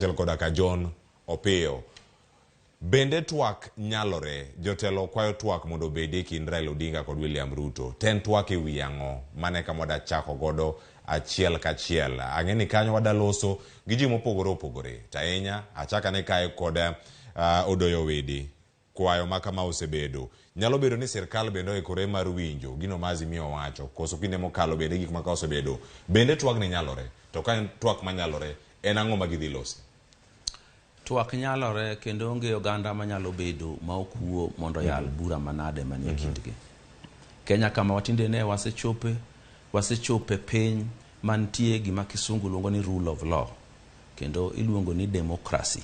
Achiel koda ka John Opiyo. Bende twak nyalore? Jotelo kwayo twak mondo obedi e kind Raila Odinga kod William Ruto. To en twak e wi ang'o? Mano e kama wada chako godo achiel kachiel. Ang'e ni kanyo wada loso gi ji mopogore opogore. To ahinya achak ane kae kod Odoyo Owidi. Kwayo ma kama osebedo. Nyalo bedo ni sirkal bende oikore mar winjo gino ma Azimio wacho, koso kinde mokalo bende gik ma ka osebedo. Bende twagni nyalore? To ka en twak manyalore, en ang'o ma gidhi lose? Twak nyalore kendo onge oganda manyalo bedo ma ok wuo mondo oyal bura manade manie kindgi. Kenya kama watinde ne wasechope, wasechope piny mantie gima kisungu luongo ni rule of law kendo iluongo ni democracy.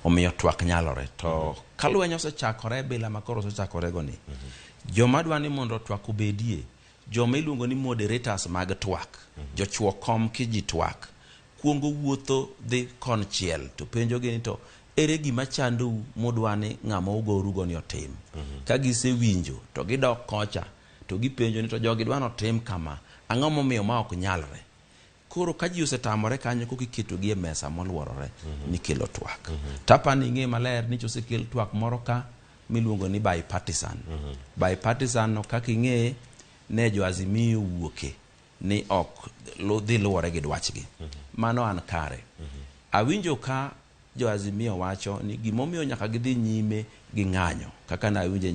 Omiyo twak nyalore. To ka lweny osechakore bila makoro osechakore go ni, joma dwa ni mondo twak obedie, joma iluongo ni moderators mag twak, jochuo kom kiji twak, kuongo wuotho dhi konchiel to penjogi ni to ere gima chandou mudwa ni ng'ama ugorugo ni otim. Ka gisewinjo to gidok kocha to gipenjo ni to jogi dwa ni otim kama, ang'o momiyo ma ok nyalre? Koro ka ji osetamore kanyo koka iketogi e mesa moluorore mikelo twak. To apani ing'e maler ni osekel twak moro ka miluongo ni bipartisan. Bipartisan no kaka ing'eye ne jo Azimio wuoke ni ok dhi luwore gi dwachgi. Mano an kare. Awinjo ka jo Azimio wacho ni gimomiyo nyaka gidhi nyime gi ng'anyo kaka nawinjo.